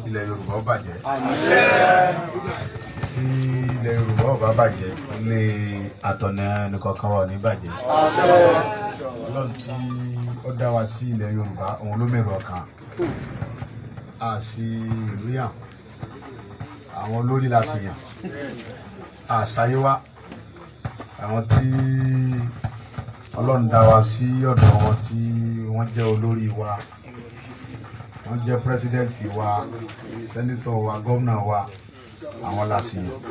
Ilẹ̀ Yorùbá ó bàjẹ́. Tí ilẹ̀ Yorùbá ó bá bàjẹ́, ilé àtọ̀nà ẹnìkọ̀ọ̀kan wa ò ní bàjẹ́. Ọlọ́run tí ó dá wa sí ilẹ̀ Yorùbá, òun ló mèrò ọkàn. A sì ìlú yàn, àwọn olórí la sì yàn. Àṣàyé wa, àwọn tí Ọlọ́run dá wa sí ọ̀dọ̀ wọn tí wọ́n jẹ́ olórí wa, wọ́n jẹ́ pírẹ́sídẹ́ǹtì wa, sẹ́nítọ̀ wa, gómìnà wa, àwọn la sì yàn.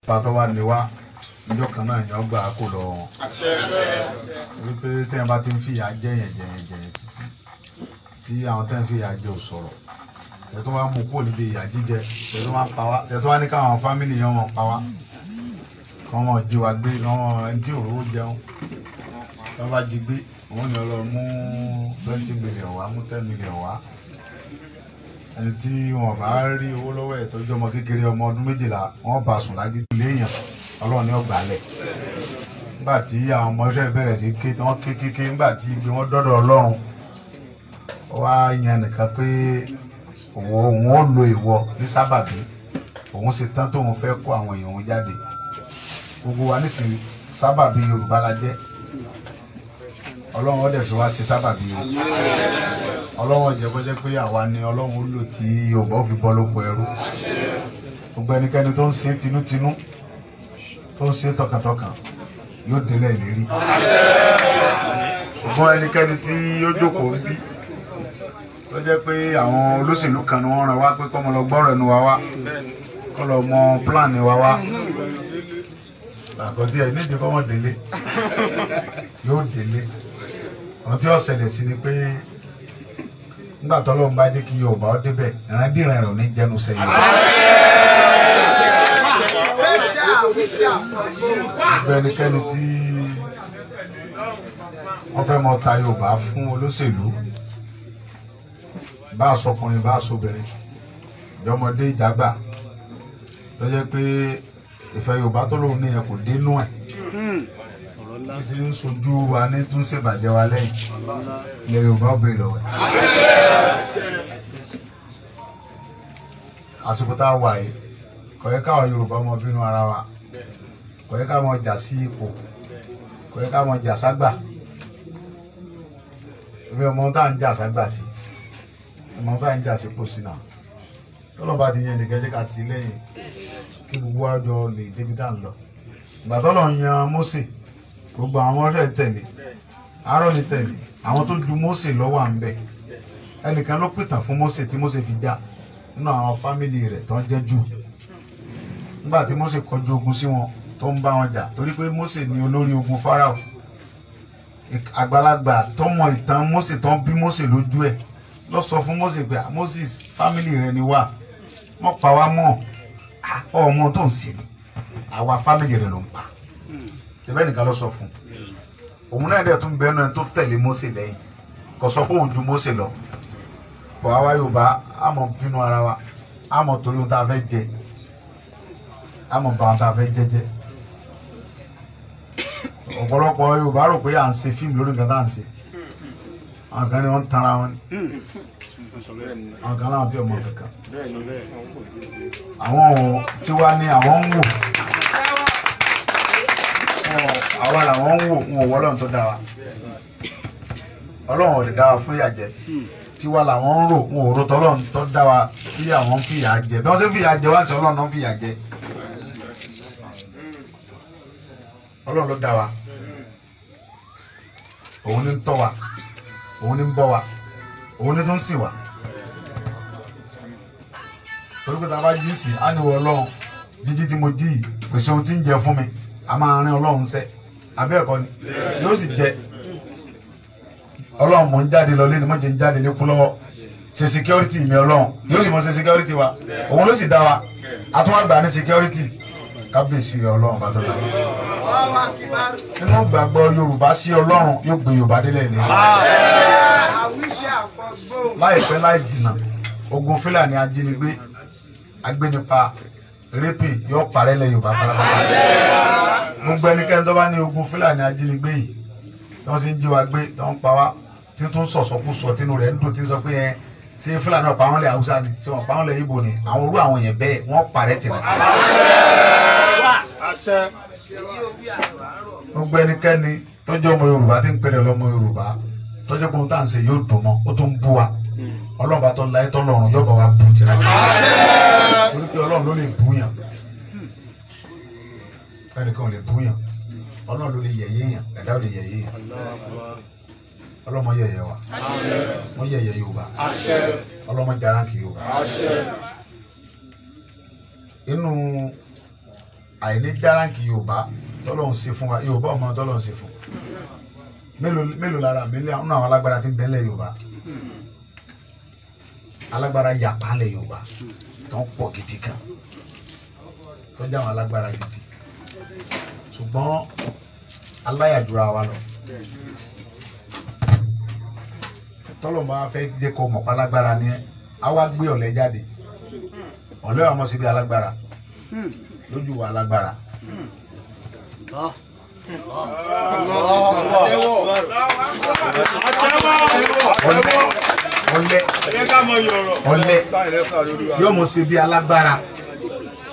Pàtó wa ni wá níjọ́ kan náà yàn gbà kó lọ wọn. Wípé tẹ́yìn bá ti ń fìyà jẹ̀yàn jẹ̀yàn jẹ̀yàn títí tí àwọn tẹ́yìn fìyà jẹ ò sọ̀rọ̀, tẹ̀tún wá mú kúrò níbi ìyà jíjẹ, tẹ̀tún wá pa wá, tẹ̀tún wá ní káwọn fámìlì yẹn wọn pa wá, kí wọ́n jí wa gbé, kí wọ́n ẹni tí òróró jẹun tí wọ́n bá jí gbé, òun ni ọlọ́run mú 20 million wá, mú 10 million wá. Ẹni tí wọn bá rí owó lọ́wọ́ ẹ̀ tọ́jú ọmọ kékeré ọmọ ọdún 12, wọ́n bá sùn lágídí léèyàn, Ọlọ́run ni ó gbà lẹ̀. Nígbà tí àwọn ọmọ iṣẹ́ bẹ̀rẹ̀ sí ké, wọ́n ké kéké, nígbà tí ibi wọn dọ́dọ̀ Ọlọ́run, ó wá yan nìkan pé òun ó lo ìwọ ní sábàbí, òun ṣe tán tóun fẹ́ kó àwọn èèyàn òun jáde. Gbogbo wa nísìnyí sábàbí Yorùbá la jẹ́. Ọlọ́run ó dẹ̀ fi wá ṣe sábàbí o. Ọlọ́run ó jẹ́ kó jẹ́ pé àwa ni Ọlọ́run ó lò tí Yorùbá ó fi bọ́ lóko ẹrú. Gbogbo ẹnikẹ́ni tó ń ṣe tinútinú, tó ń ṣe tọkàntọkàn, yóò délẹ̀ ìlérí. Ṣùgbọ́n ẹnikẹ́ni tí yóò jókòó ń bí, tó jẹ́ pé àwọn olóṣèlú kan ni wọ́n rán wá pé kọ́mọ lọ gbọ́rọ̀ ẹnu wa wá, kọ́ lọ mọ pílánì wa wá. Àkọ́tí ẹ̀ nídìí kọ́mọ délé, yóò délé. Ohun tí ó ṣẹlẹ̀ sí ni pé nígbà tọ́lọ́run bá jẹ́ kí Yorùbá ó débẹ̀, ìrandíran rẹ̀ ò ní jẹnu sẹ́yìn. Gbogbo ẹnikẹ́ni tí wọ́n fẹ́ mọ ta Yorùbá fún olóṣèlú, bá a sọkùnrin bá a sọbìnrin, ìjọmọdé ìjàgbà, tó jẹ́ pé ìfẹ́ Yorùbá tó lóun níyẹn kò dénú ẹ̀, kí sì ń sojú wa ní tún ṣèbàjẹ́ wa lẹ́yìn, ilẹ̀ Yorùbá ó béèrè lọ́wọ́ ẹ̀. Àsìkò tá a wà yìí, kò yẹ káwọn Yorùbá mọ bínú ara wa, kò yẹ ká mọ jà sí ipò, kò yẹ ká mọ jà ságbà. Èmi ọmọ tá à ń jà ságbà sí, ọmọ tá à ń jà sípò sí náà. Tọ́lọ́ bá ti yan nìkan jẹ́ ká ti lẹ́yìn kí gbogbo wa jọ lè débi tá à ń lọ. Ìgbà tọ́lọ́ yan Mósè, gbogbo àwọn ọmọ rẹ̀ tẹ̀lé, Áárónì tẹ̀lé, àwọn tó ju Mósè lọ́wọ́ à ń bẹ̀. Ẹnìkan ló pìtàn fún Mósè tí Mósè fi já nínú àwọn fámìlì rẹ̀ tó ń jẹ́ Júù. Nígbà tí Mósè kọjú ogun sí wọn tó ń bá wọn jà, torí pé Mósè ni olórí ogun Fáráò. Àgbàlagbà tó mọ ìtàn Mósè tó ń bí Mósè lójú ẹ̀ lọ sọ fún Mósè pé Moses, fámìlì rẹ ni wá, wọ́n pa wá mọ́ ọmọ tó ń ṣe ni, àwa fámìlì rẹ ló ń pa. Ṣebẹ́ nìkan ló sọ fún un. Òun náà dẹ̀ tún bẹ́ẹ̀ náà tó tẹ̀lé Mósè lẹ́yìn, kò sọ pé òun ju Mósè lọ. Bọ̀ àwa Yorùbá á mọ̀ bínú ara wa, á mọ̀ torí ohun tá a fẹ́ jẹ, á mọ̀ bá ohun tá a fẹ́ jẹ́jẹ́. Ọ̀pọ̀lọpọ̀ Yorùbá rò pé à ń ṣe fíìmù lórí nǹkan tá à ń ṣe. Àwọn kan ní wọ́n ń tanra wọn ni, àwọn kan láwọn tí ò mọ kankan. Àwọn tiwa ni àwọn ń wò, àwa làwọn ń wò, wọn ò wọ́ Ọlọ́run tó dá wa. Ọlọ́run ò lè dá wa fún ìyà jẹ. Tiwa làwọn ń rò, wọn ò rò tọ́lọ́run tó dá wa tí àwọn ń fìyà jẹ. Bí wọ́n ṣe ń fìyà jẹ wá sí, Ọlọ́run náà ń fìyà jẹ. Ọlọ́run ló dá wa, òun ní ń tọ́ wa, òun ní ń bọ́ wa, òun ní tó ń sìn wa. Torí pé tá a bá jí sí, á ní wọ Ọlọ́run, jíjí tí mo jí yìí kò sí ohun tí ń jẹ fún mi, a máa rin Ọlọ́run sẹ́, àbí ẹ̀kọ́ ni yóò sì jẹ. Ọlọ́run mò ń jáde lọ lẹ́nu, mò ń jẹ́ ń jáde lékú lọ́wọ́, ṣe security mi Ọlọ́run, yóò sì mọ̀ ṣe security wa, òun ló sì dá wa, a tún wá gbà ní security. Kábíyèsí rẹ Ọlọ́run bá tó láyé. Nínú gbàgbọ́ Yorùbá sí Ọlọ́run, yóò gbé Yorùbá délẹ̀ ní. Láìpẹ́ láì jìnnà, ogun Fúlàní ajínigbé, agbénipa, rẹ́pì yóò parẹ́ lẹ̀ Yorùbá pátápátá. Gbogbo ẹnikẹ́ni tó bá ní ogun Fúlàní ajínigbé yìí, tí wọ́n sì ń jí wa gbé, tí wọ́n ń pa wá, tí tún sọ̀sọ̀kúsọ tínú rẹ̀ ń dùn, tí ń sọ pé ẹ Ṣé Fúlàní ọ̀pá wọn lẹ̀ Haúsá ni? Ṣé wọn pa wọn lẹ̀ Ìgbò ni? Àwọn orú àwọn yẹn bẹ́ẹ̀ wọ́n parẹ́ tìrantìran. Gbogbo ẹnikẹ́ni tọ́jú ọmọ Yorùbá tí ń pèrè lọ́mọ Yorùbá tọ́jú pé ohun tá à ń ṣe yóò dùn mọ́ ó tún ń bú wa. Ọlọ́run bá tọ́ láyé tọ́ lọ́run yóò bá wa bú tìrantìran. Torí pé Ọlọ́run ló lè bú yàn. Ẹnìkan ò lè bú yàn. Ọlọ́run ló lè yẹ̀yẹ́ yàn. Ẹ̀dá ò lè yẹ̀yẹ́ yàn. Ọlọ́mọ yẹ̀yẹ́ wa. Wọ́n yẹ̀yẹ́ Yorùbá. Ọlọ́mọ jaranki Yorùbá. Inú àìní jaranki Yorùbá tọ́lọ́hún ṣe fún wa Yorùbá ọmọ tọ́lọ́hún ṣe fún. Mélòó lára mi nínú àwọn alágbára tí ń bẹ ńlẹ̀ Yorùbá. Alágbára yàpá ńlẹ̀ Yorùbá tó ń pọ̀ gidi gan. Tó jẹ́ àwọn alágbára gidi. Ṣùgbọ́n aláyàjúra wa lọ. Tọ́lọ̀ máa fẹ́ jẹ́ kó mọ̀ pálágbára ni ẹ́ á wá gbé ọ̀lẹ jáde. Ọ̀lẹ wa mọ̀ síbi alágbára lójú wa alágbára. Ọ̀lẹ ọ̀lẹ yóò mọ̀ síbi alágbára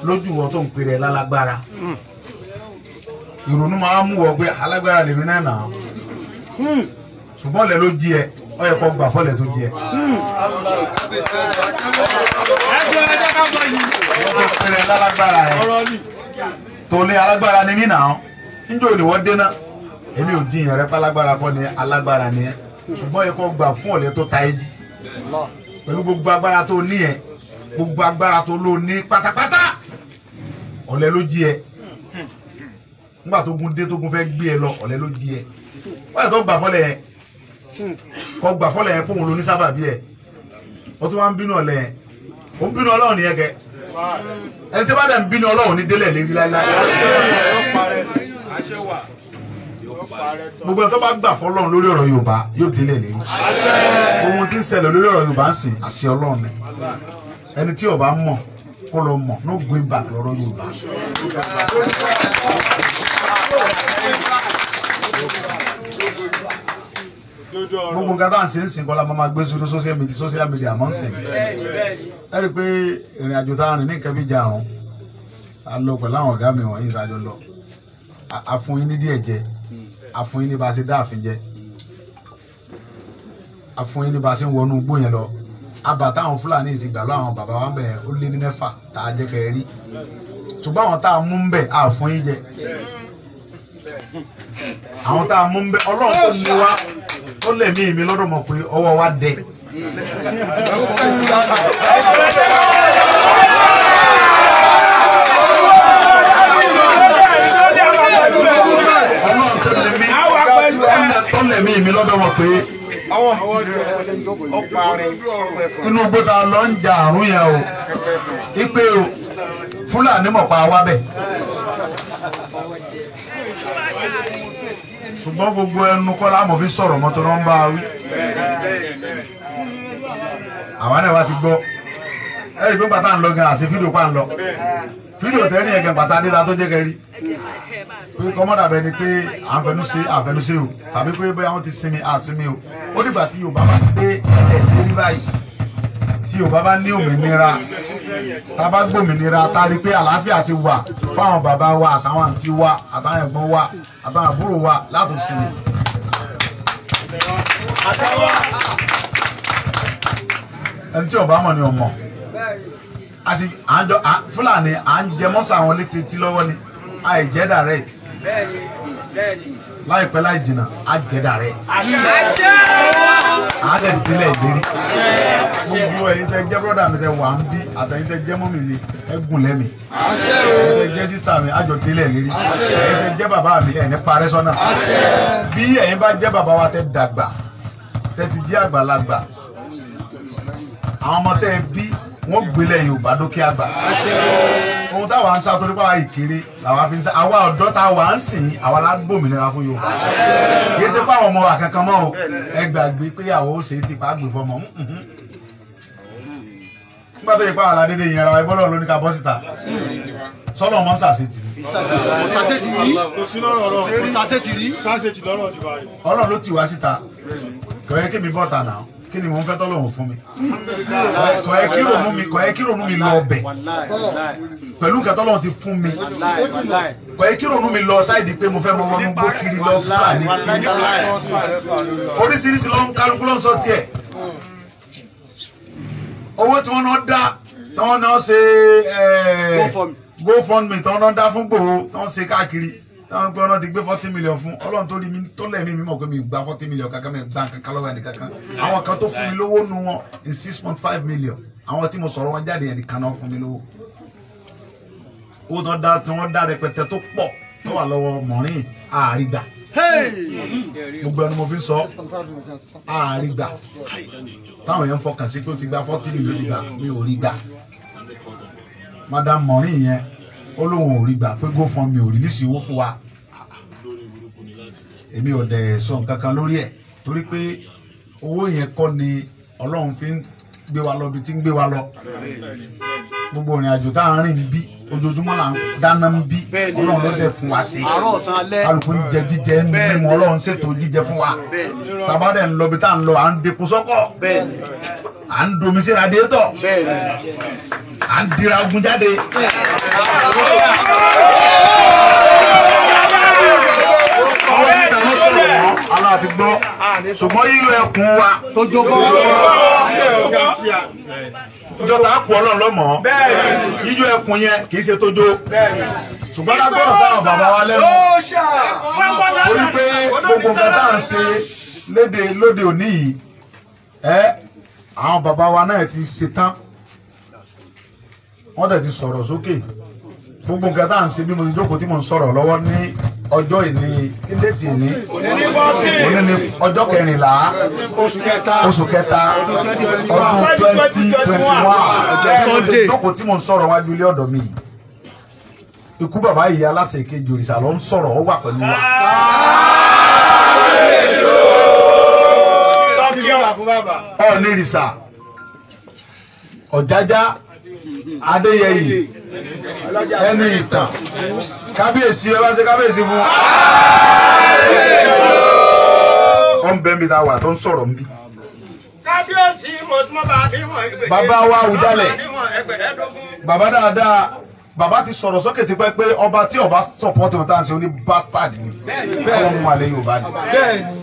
lójú wọn tó ń pèrè lálágbára. Ìrònú máa mú wọ pé alágbára lèmi náà nà án. Ṣùgbọ́n ọ̀lẹ ló jí ẹ. Ó yẹ kó gbà fọlẹ̀ tó jẹ. Alágbára ẹ tòlé alágbára ni mí nà án. Níjọ́ ni wọ́n dé náà. Èmi ò jiyàn rẹ pálágbára kọ́ ni alágbára ni ẹ. Ṣùgbọ́n yẹ kó gbà fún ọ̀lẹ tó ta ẹ jí. Pẹ̀lú gbogbo agbára tó ní ẹ, gbogbo agbára tó ló ní pátápátá. Ọ̀lẹ ló jí ẹ. Nígbà tó gun dé tó gun fẹ́ gbé ẹ lọ, ọ̀lẹ ló jí ẹ. Wọ́n yẹ tó gbà fọlẹ̀ yẹn. Kọ gbà fọlẹ̀ yẹn kóhun ló ní sábàbí ẹ̀. Ó tún wá ń bínú ọ̀lẹ yẹn. Ó ń bínú Ọlọ́run yẹn kẹ. Ẹni tí bá dẹ̀ ń bínú Ọlọ́run ní délẹ̀ lérí láíláí. Gbogbo ẹni tó bá gbà fọlọ́run lórí ọ̀rọ̀ Yorùbá yóò délẹ̀ lérí. Ohun tí ń ṣẹlẹ̀ lórí ọ̀rọ̀ Yorùbá ń sìn àṣẹ Ọlọ́run ni. Ẹni tí ó bá mọ̀ kó lọ mọ̀, no going back lọ́rọ̀ Yorùbá. Gbogbo nǹkan tá à ń ṣe ń sìn kọ́lá máa gbé sórí social media mọ́ ń sìn. Ẹ rí i pé ìrìn àjò tá a rìn ní nǹkan bí ìjà àrùn a lọ pẹ̀lú àwọn ọ̀gá mi wọ̀nyí ìdájọ́ lọ. A fún yín ní díẹ̀ jẹ, a fún yín ní bá a ṣe dáàfin jẹ, a fún yín ní bá a ṣe ń wọnú igbó yẹn lọ. Àbà táwọn Fúlàní ti gbà lọ àwọn bàbá wa bẹ̀ ó lé ní 6 tá a jẹ́ kẹ́ ẹ rí. Ṣùgbọ́n àwọn tá a mú ń bẹ̀ a fún yín jẹ. Àwọn tá a mú ń bẹ̀ Ọlọ́run tó ní wá ó lè mí mi lọ́dọ̀ mọ̀ pé ọwọ́ wa dẹ. Ọlọ́run tó lè mí mi lọ́dọ̀ mọ̀ pé inú gbọ́dọ̀ lọ ń ja àrùn yẹn o ipe o Fúlàní mọ̀ pa wá bẹ̀. Ṣùgbọ́n gbogbo ẹnu kọ́ la mọ̀ fi sọ̀rọ̀ mọ́tò náà ń bá a wí. Àwa náà wá ti gbọ́. Ẹ rí i pé pátá ń lọ gan àṣẹ fídíò pa ń lọ. Fídíò tẹ́lẹ̀ yẹn gan pátá dé la tó jẹ́ kẹ́rí. Pé kọ́mọ́dà bẹ ni pé à ń fẹnu ṣe à ń fẹnu ṣe o tàbí pé bóyá wọ́n ti sinmi à sinmi o. Ó dìgbà tí Yorùbá bá dé ẹ̀ lórí báyìí. Tí Yorùbá bá ní òmìnira, tá a bá gbòmìnira, tá a rí pé àlàáfíà ti wà fáwọn bàbá wa àtàwọn àǹtí wa àtàwọn ẹ̀gbọ́n wa àtàwọn àbúrò wa látò sinmi. Ẹni tí Yorùbá mọ̀ ni ò mọ̀. Fúlàní à ń jẹ mọ́sà àwọn létí tí lọ́wọ́ ni àì jẹ́ direct. Láìpẹ́ láì jìnnà á jẹ́ direct. Á dẹ̀ délẹ̀ ìlérí. Gbogbo ẹ̀yin tẹ́ jẹ́ brọ́dà mi tẹ́ wà ń bí àtẹ̀yin tẹ́ jẹ́ mọ́mì mi ẹ gùn lẹ́mì. Ẹ̀yin tẹ́ jẹ́ sísítà mi á jọ délẹ̀ ìlérí. Ẹ̀yin tẹ́ jẹ́ bàbá mi ẹ̀ ní parẹ́ sọ́nà. Bí ẹ̀yin bá jẹ́ bàbá wa tẹ́ dàgbà tẹ́ ti jẹ́ àgbàlagbà àwọn ọmọ tẹ́ bí wọ́n gbélé Yorùbá dókè àgbà. Ohun táwa ń sá torí pé àwa ìkéré làwa fi ń sá àwa ọ̀dọ́ tá a wà ń sìn àwa la gbòmìnira fún Yorùbá. Kì í ṣe pé àwọn ọmọ wa kankan mọ́ o ẹ gbàgbé pé àwọn ó ṣe é ti pa àgbè fọmọ. Nígbà tó yẹ pé àwọn aládédé yẹn ra ẹbọ́ lọ́run ló ní ká bọ́ síta. Sọ́nà ọmọ ṣàṣetì. Ọlọ́run ló tì wá síta. Kò yẹ kí mi bọ́ta náà. Kí ni mò ń fẹ́ tọ́lọ́run fún mi? Kò yẹ kí ronú mi lọ ọbẹ̀ pẹ̀lú nǹkan tọ́lọ́run ti fún mi. Kò yẹ kí ronú mi lọ sáìdì pé mo fẹ́ mọ wọnú gbó kiri lọ Fúlàní kiri. Oríṣiríṣi ló ń kálukú ló ń sọ tiẹ̀. Owó tí wọ́n náà dá tí wọ́n náà ṣe GoFundMe tí wọ́n náà dá fún Ìgbòho tí wọ́n ṣe káàkiri táwọn pé ọ̀nà ti gbé 40 million fún Ọlọ́run tó rí mi tó lẹ́mí mi mọ̀ pé mi gba 40 million kankan mi gba kankan lọ́wọ́ ẹnì kankan. Àwọn kan tó fún mi lówó nu wọn ní 6.5 million àwọn tí mo sọ̀rọ̀ wọn jáde ẹnì kan náà fún mi lówó. Owó tó dá tí wọ́n dá rẹpẹtẹ tó pọ̀ tó wà lọ́wọ́ Maureen àrígbà. Gbogbo ẹnu mo fi ń sọ àrígbà táwọn èèyàn ń fọkàn sí pé ó ti gba 40 million ti gbà mi ò rí gbà. Madam Maureen yẹn ó lóun ò rí gbà pé GoFundMe ò rìlísì owó fún wa. Èmi ò dẹ̀ sọ nǹkan kan lórí ẹ̀ torí pé owó yẹn kọ́ ni Ọlọ́run fi ń gbé wa lọ bí tí ń gbé wa lọ. Gbogbo ìrìn àjò tá à ń rìn ń bí ojoojúmọ́ là ń dáná ń bí Ọlọ́run ló dẹ̀ fún wa ṣe. Kálukú ń jẹ jíjẹ ń mímu Ọlọ́run ṣètò jíjẹ fún wa. Tàbá dẹ̀ ń lọ bí tá à ń lọ à ń depo sọ́kọ̀ à ń domi sí radiétọ̀ à ń dira ogun jáde. Ọwọ́ níta ló sọ̀rọ̀ mọ́ aláàtí gbọ́ ṣùgbọ́n yíyọ ẹkùn wa ìjọba kú Ọlọ́run lọ́mọ́ yíyọ ẹkùn yẹn kì í ṣe tójó ṣùgbọ́n ká gbọ́dọ̀ sáwọn bàbá wa lẹ́nu orí pé gbogbo nǹkan tá à ń ṣe léde lóde òní yìí ẹ àwọn bàbá wa náà ti ṣetán wọ́n dẹ̀ ti sọ̀rọ̀ sókè gbogbo nǹkan tá à ń ṣe bí mo ti jókòó tí mo ń sọ̀rọ̀ lọ́wọ́ ní ọjọ́ ìní déètì ìní òní ní ọjọ́ kẹrìnlá oṣù kẹta ọdún 2021 mo ti jókòó tí mo ń sọ̀rọ̀ wájú ilé ọ̀dọ̀ mi ikú bàbá yìí aláṣẹ kejì òrìṣà ló ń sọ̀rọ̀ ó wà pẹ̀lú wa. Ọ̀ọ́nì ìrìṣà Ọ̀jájá Adéyẹyè ẹni ìtàn kábíyèsí ẹ bá ṣe kábíyèsí fún ọ ń bẹ mi ta wà tó ń sọ̀rọ̀ ń bí. Bàbá wa Àwùjalẹ̀ bàbá dáadáa bàbá ti sọ̀rọ̀ sókè tipẹ́ pé ọba tí ọba sọ̀pọ̀tì wọn tá à ń ṣe oní bastard ni ọlọ́run wà lẹ́yìn Yorùbá ni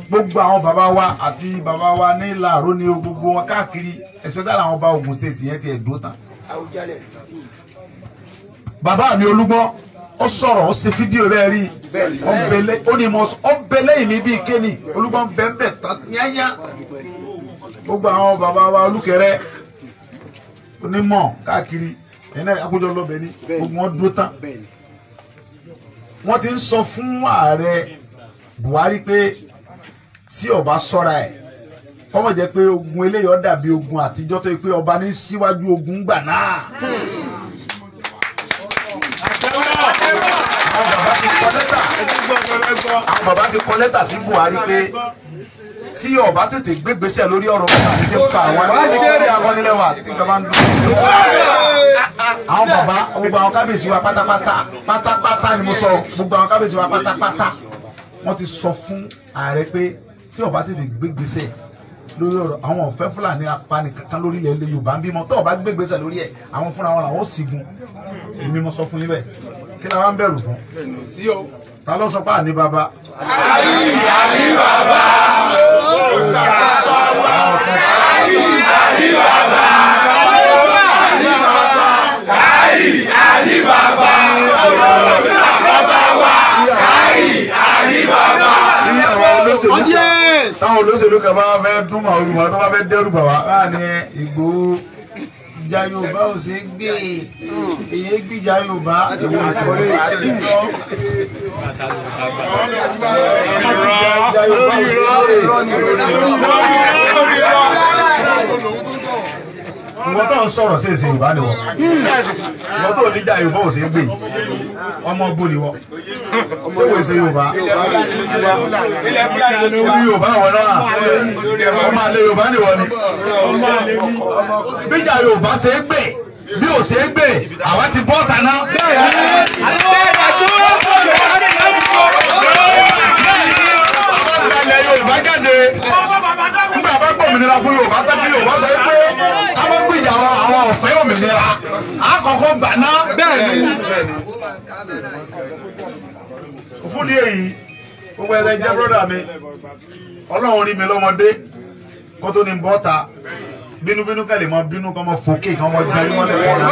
gbogbo àwọn bàbá wa àti bàbá wa ní Ìlàró ní gbogbo wọn káàkiri especially àwọn ọba Ògùn state yẹn ti ẹ̀dó tán. Bàbá mi Olúgbọ́n ó sọ̀rọ̀ ó ṣe fídíò rẹ̀ rí ó ní mo ó bẹ lẹ́yìn mi bíi kéènì Olúgbọ́n bẹ́ẹ̀ tán yányá gbogbo àwọn bàbá wa Olúkẹrẹ onímọ̀ káàkiri ẹ̀yin náà akójọ lọ́bẹ̀ ní gbogbo wọn dúró tán. Wọ́n ti ń sọ fún ààrẹ Buhari pé tí ó bá ṣọ́ra ẹ̀ kọ́mọ̀ jẹ́ pé ogun eléyìí ó dàbí ogun àtijọ́ tó yẹ pé ọba ní síwájú ogun gbà náà. Àwọn bàbá ti kọ lẹ́tà sí Buhari pé tí ó bá tètè gbégbèsè lórí ọ̀rọ̀ Fúlàní tí ń pa àwọn ẹgbẹ́ akọ́nilẹ́wà tí nǹkan bá ń dùn. Àwọn bàbá gbogbo àwọn kábíyèsí wa pátápátá pátápátá ni mo sọ gbogbo àwọn kábíyèsí wa pátápátá wọ́n ti sọ fún ààrẹ pé tí ó bá tètè gbégbèsè lórí ọ̀rọ̀ àwọn ọ̀fẹ́ Fúlàní apani kankan lórí ilẹ̀ ilẹ̀ Yorùbá ń bímọ tó o bá gbégbèsè lórí ẹ̀ àwọn fúnra wọn làwọn ó sígun èmi mo sọ fún yín bẹ́ẹ̀ kí la wá ń bẹ̀rù fún ta ló sọ pé àní bàbá. Àní bàbá. Àní bàbá. Àní bàbá. Àní bàbá. Bàbá wa. Àní bàbá. Táwọn olóṣèlú kan bá fẹ́ dún màá olùmọ̀ tó bá fẹ́ dẹ́rù bà wá láàrin Ìgbòho ìjà Yorùbá ò ṣe é gbé èyí gbìjà Yorùbá ìjà Yorùbá ò ṣe é gbé. Ìwọ tó ń sọ̀rọ̀ sí èsì Yorùbá ni wọ́n ìwọ tó níjà Yorùbá ò ṣe é gbé ọmọ bó ni wọ́n ṣé wò ṣe Yorùbá ní Yorùbá wọn náà ọmọ àlè Yorùbá ni wọ́n ni bíjà Yorùbá ṣe é gbé bí ò ṣe é gbé àwa ti bọ́ tàná. Ilẹ̀ Yorùbá jáde nígbà bá gbòmìnira. òmìnira fún Yorùbá tán kí Yorùbá sọ pé káwọn gbìjà àwọn ọ̀fẹ́ òmìnira àkọ́kọ́ gbà náà. Fún ní èyí gbogbo ẹ̀rẹ́ jẹ́ brọ́dà mi, Ọlọ́run rí mi lọ́mọdé kó tó ní bọ́ta bínúbínú kẹ́lẹ̀ mọ bínú kọ́ mọ fòkè kọ́ mọ jẹrí mọ́lẹ̀ kọ́ ọ̀rọ̀.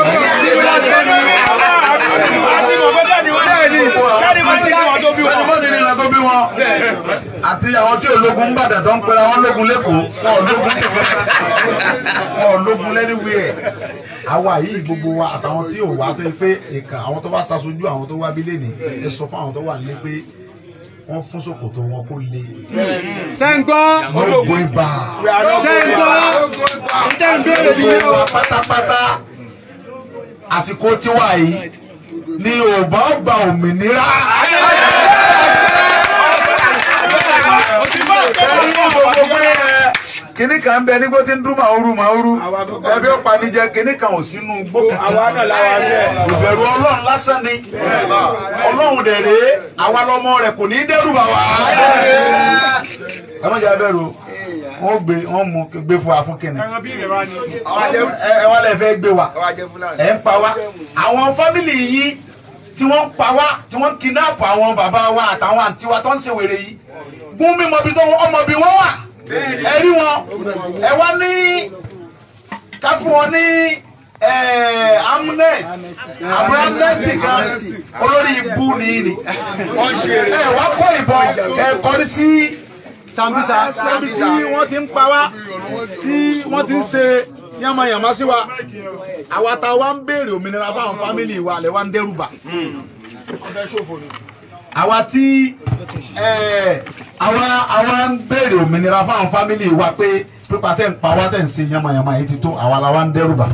Àti àwọn tí ológun ń bàdàn tó ń pera wọn lógun lẹ́kọ̀ọ́, wọn ò lógun kẹ̀kẹ́, wọn ò lógun lẹ́niwíẹ̀. Àwa yìí gbogbo wa àtàwọn tí ò wá tó yẹ pé ìkà àwọn tó wá ṣaṣojú àwọn tó wá bí lẹ́nìí, ẹ sọ fún àwọn tó wà nílé pé wọ́n fún ṣòkòtò wọn kó le. Ṣẹ́ńgbọ́. No going back. Ṣẹ́ńgbọ́. Ìtẹ́ ń béèrè bí Gbogbo wa pátápátá àsìkò tiwa yìí ni Yorùbá ó gba òmìnira. Ẹni gbogbo pé ẹ kinní kan ń bẹ nígbó tí ń dún màúrú màúrú ẹbí ó panijẹ kinní kan ò sínú igbó kankan. Ìbẹ̀rù Ọlọ́run lásán ni. Ọlọ́run dẹ̀ rèé, àwa lọmọ rẹ̀ kò ní í dẹ́rù bà wá. Ẹ má jẹ́ abẹ́rù wọ́n gbé wọ́n mú gbé fún wa fún kínní. Ẹ wá lẹ fẹ́ gbé wa, ẹ ń pa wá. Àwọn fámìlì yìí tí wọ́n ń pa wá, tí wọ́n ń kidnap àwọn bàbá wa àtàwọn àǹtí wa tó ń ṣe wèrè yìí. Gún mímọ bí tó ọmọ bí wọ́n wà. Ẹ rí wọn, ẹ wá ní ká fún wọn ní amnesty kan olórí ibú ni ni. Ẹ wá kó ìbọn ẹ kọrí sí Sambisa. Síbi tí wọ́n ti ń pa wá, tí wọ́n ti ń ṣe yánmayànmá sí wa. Àwa ta wá ń béèrè òmìnira fáwọn fámìlì wa lẹ wá ń dẹ́rù bà. Àwa tí àwa ń béèrè òmìnira fáwọn fámìlì wa pé pípa tẹ̀ ń pa wá tẹ̀ ń ṣe yánmayànmá yìí ti tó, àwa la wá ń dẹ́rù bà.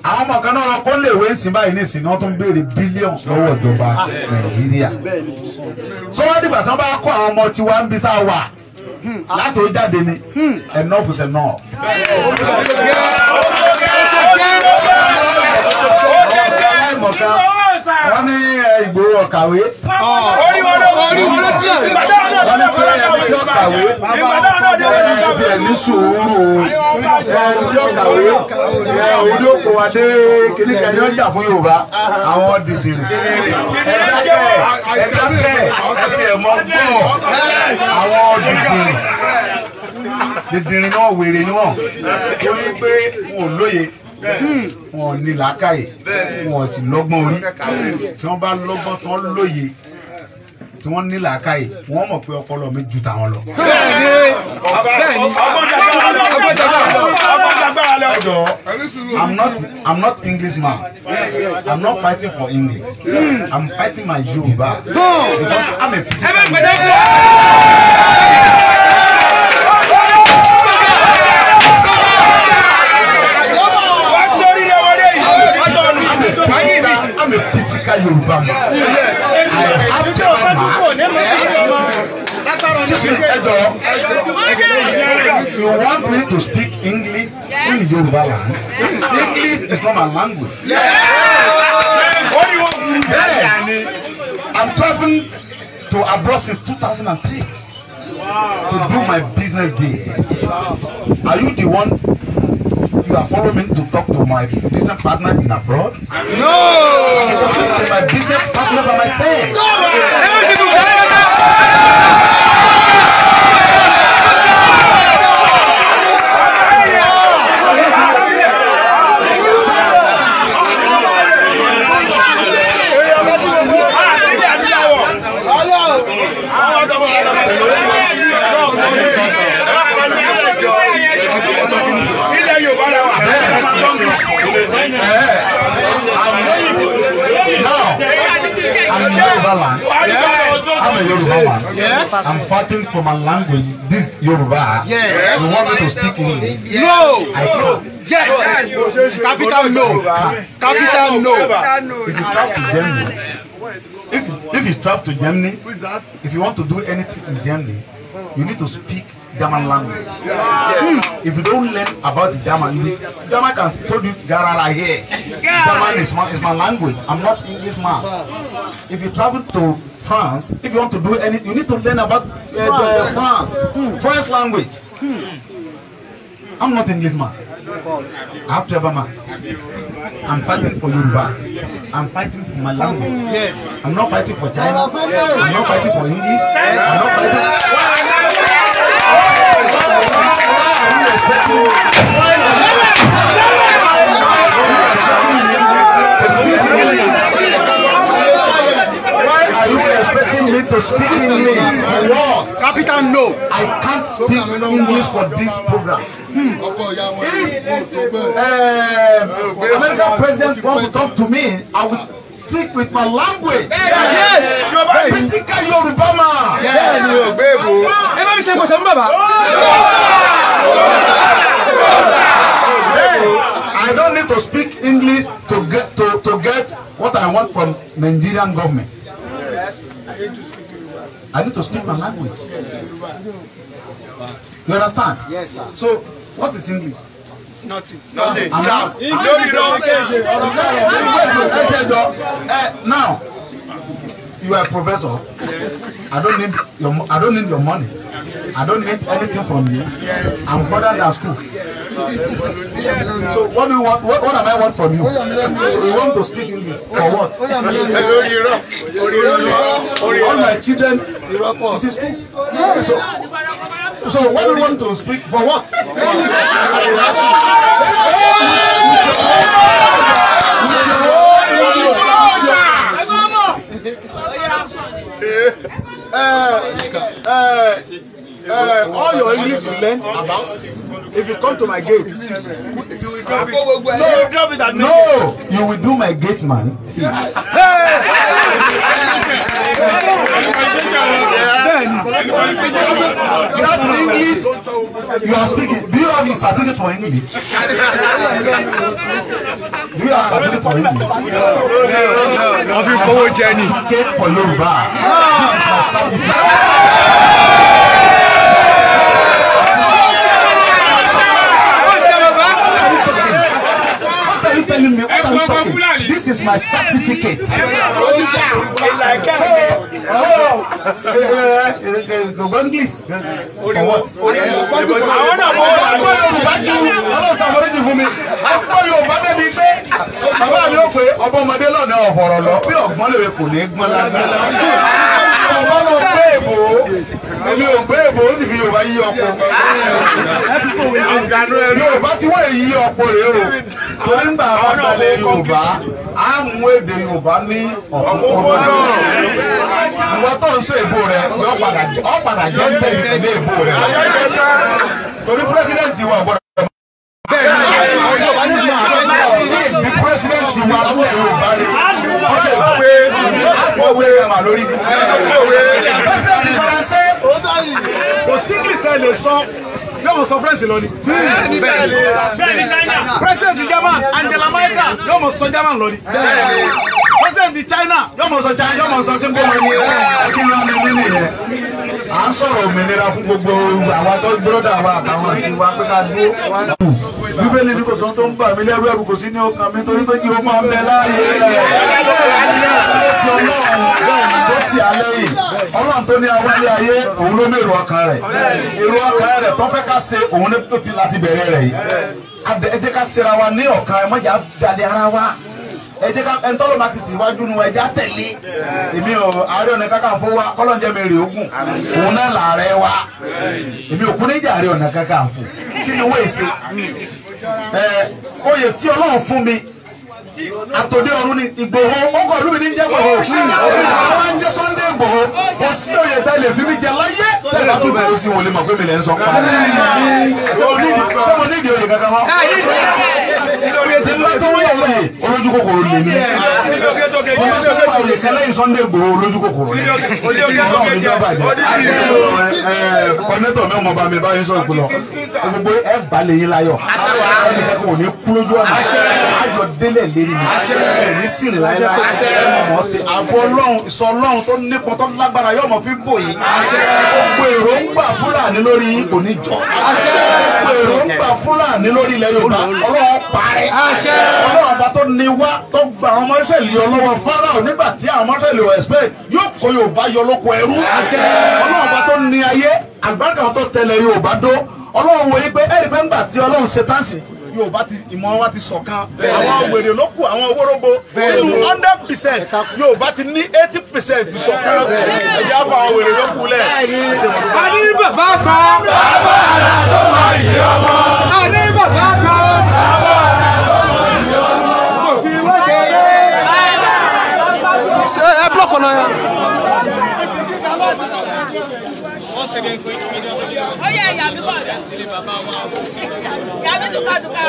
Àwọn ọmọ kan náà kó lè wé ńsìn báyìí nísìnyí, wọ́n tún béèrè billions lọ́wọ́ ìjọba Nàìjíríà. Sọ́wọ́n dìgbà tí wọ́n bá kó àwọn ọmọ tiwa ń bí tá a wà látò jáde ni enough is enough. Wọ́n ní Ìgbòho ọ̀kàwé. Wọ́n ní sọ ẹni tí ó kàwé ẹni tí ẹ̀ ní sùúrù ẹni tí ó kàwé orí òkò wa dé kìnnìkan ni ó jà fún Yorùbá àwọn dìdìrì. Ẹ dákẹ́ ẹ ti ẹ̀ mọ́ gbọ́ àwọn dìdìrì. Dìdìrì náà wèrè ni wọ́n torí pé wọn ò lóye, wọn ò ní làákàyè, wọn ò sì lọ́gbọ́n orí. Tí wọ́n bá lọ́gbọ́n tán lóye, tí wọ́n ní làákàyè, wọ́n mọ̀ pé ọpọlọ mi ju tàwọn lọ. I'm not English man. I'm not fighting for English. I'm fighting my Yoruba because I'm a particular. I'm a critical Yoruba man. I have to Excuse me, Edo. You want me to speak English in Yoruba land? English is not my language. Yeah. I'm traveling to abroad since 2006 to do my business there. Are you the one? You are following me to talk to my business partner in abroad? No! I talk to my business partner by myself. No! Now, I'm in Yoruba land. I'm a Yoruba man. Yes. I'm fighting for my language, this Yoruba. Yes. You want me to speak English? No. I can't. Yes. Capital no. Capital no. If you travel to Germany, if you travel to Germany, if you want to do anything in Germany, you need to speak German language. Yeah. If you don't learn about the German, you will, German can tell you garara here. German is my language. I'm not English man. If you travel to France, if you want to do anything, you need to learn about France, French language. I'm not Englishman. I have to have a man. I'm fighting for Yoruba. I'm fighting for my language. Yes. I'm not fighting for China. I'm not fighting for English. I'm not fighting. Why are you expecting me to speak English? For what? Capital no. I can't speak English for this program. If American president want to talk to me, I will speak with my language. Yes. Critical Yoruba man. Ẹ bá mi ṣe gbọ̀sẹ̀ fún bàbá. Hey, I don't need to speak English to get what I want from Nigerian government. I need to speak my language. You understand? Yes, sir. So, what is English? Nothing. Nothing. Now, you are a professor. Yes. I don't need your money. I don't need anything from you. Yes. I'm better than school. Yes. So what do you want? What am I want from you? So you want to speak English for what? All my children, this is school. So what do you want to speak for what? All your English you learn about, if you come to my gate, no, you will do my gate man. That English you are speaking, do you have a certificate for English? Do you have certificate for English? No. Have you forward journey? Certificate for Yoruba. This is my certificate. What are you telling me? What are you talking? This is my certificate. So, English for what? Ọlọ́run ṣàforíjì fún mi. Àpò Yorùbá débi pé bàbá mi ò pé ọba ọmọdé lọ́nà ọ̀fọ̀rọ̀ lọ bí ọ̀gbọ́n lè kò ní gbọ́n lágbára. Ọba lọ gbé èbò, èmi ò gbé èbò, ó sì fi Yorùbá yí ọ̀pọ̀. Yorùbá tí wọ́n yí ọ̀pọ̀ rèé o. Torí ń gbà bá gbalẹ̀ Yorùbá, á mú èdè Yorùbá ní ọ̀kúnkúndùn. Ìwọ tó ń sọ èbò rẹ, yọ padà jẹ́ ń tẹ̀lé tẹ̀lé èbò rẹ. Torí pírẹ́sídẹ̀ǹtì wa gbọ́dọ̀. Tí pírẹ́sídẹ̀ǹtì wa kúlẹ̀ Yorùbá rẹ, ọ̀rẹ́ pé àpọ̀wé mà lórí. Pírẹ́sídẹ̀ǹtì Faransé kò sí English tẹ́ lè sọ, yóò mọ̀ sọ French lọ ni. President German Angela Merkel yóò mọ̀ sọ German lọ ni. President China yóò mọ̀ sọ China, yóò mọ̀ sọ sí gbọ́mọ ni. Kí ló ń bí nìyẹn? À ń sọ̀rọ̀ òmìnira fún gbogbo àwa tó gbọ́dọ̀ àwa àtàwọn àti wa pé ká dúró. Bíbélì ní kò sọ tó ń bà mí lẹ́rú, ẹ̀rù kò sí ní ọkàn mi torí pé kí o máa ń bẹ láàyè rẹ̀. Tó ti Ọlọ́run tó ti alẹ́ yìí, Ọlọ́run tó ní awálé ayé, òun ló mèrò ọkàn rẹ̀. Èrò ọkàn rẹ̀ tó fẹ́ ká ṣe òun ní tó ti láti bẹ̀rẹ̀ rẹ̀ yìí. Ẹ jẹ́ ká ṣera wa ní ọ̀kan, ẹ má jẹ́ á dalẹ̀ ara wa. Ẹ jẹ́ ká ẹni tọ́lọ́ bá ti tì wájú nu ẹja tẹ̀lé. Èmi ò Ààrẹ Ọ̀nà Kakanfò wa, kọ́lọ́n jẹ́ mi rè ogún. Òun náà làárẹ̀ wa. Èmi ò kú ní ìjà Ààrẹ Ọ̀nà Kakanfò. Kí ni owó èsè? Oyè tí Ọlọ́run fún mi àtòdé ọ̀run ni Ìgbòho, ọkọ̀ ìlú mi ní jẹ́ Ìgbòho. Àwọn ń jẹ́ Sunday Ìgbòho. Kò sí oyè tá ilé fi mi jẹ láyé. Tẹ́lẹ̀ bá tún bẹ̀rẹ̀ sí wọn lè mọ̀ pé mi lè ń sọ pa. Ṣé mo ní ìdí oyè kankan mọ́? Tí n bá tó ń wọ̀ oyè, olójú kòkòrò lè mi. Tí n bá tó ń wọ̀ oyè kan lẹ́yìn Sunday Ìgbòho, olójú kòkòrò lè mi. Ọlọ́run ní jọba jẹ́. Kọ́nẹ́tọ̀ mi ò mọ̀ bá mi báyìí sọ ìpìlọ̀. Gbogbo ẹ̀ bá lè yín láyọ̀. Ẹnìkan kò ní kú lójú ọ̀nà. Ayọ̀ délẹ̀ lérí mi. Ẹ̀rí sì rìn láéláé. Ẹ mọ̀ sí àbọ̀ Ọlọ́run, ìsọ Ọlọ́run tó nípọn tó lágbára yóò mọ̀ fi bò yín. Gbogbo èròǹgbà Fúlàní lórí yín kò ní jọ. Gbogbo èròǹgbà Fúlàní lórí ilẹ̀ Yorùbá Ọlọ́run parẹ́. Ọlọ́run ọba tó ní wá tó gba àwọn ọmọ Ísírẹ́lì yọ lọ́wọ́ Fáráò nígbà tí àwọn ọmọ Ísírẹ́lì ò expect yóò kó Yorùbá yọ lóko ẹrú. Ọlọ́run ọba tó ní ayé àlùbáríkà tó tẹ̀lé Yorùbá dó. Ọlọ́run wòye pé ẹ̀rí pé ńgbà tí Ọlọ́run ṣe táǹsì Yorùbá ti ìmọ̀ wa ti ṣọ̀kan. Àwọn wèrè ló kù àwọn wóróbo nínú 100% Yorùbá ti ní 80% ṣọ̀kan. Ẹ̀jẹ̀ á fa àwọn wèrè ló kù lẹ̀. A ní bàbá kan. Bàbá àrà tó máa yí ọmọ. A ní bàbá kan. Bàbá àrà tó máa yí ọmọ. Kò fi wá ṣeré. Ṣé ẹ blọọkì ọ̀nà yẹn? Ó yẹ ìyá mi bọ̀ ìyá mi túkàtúkà.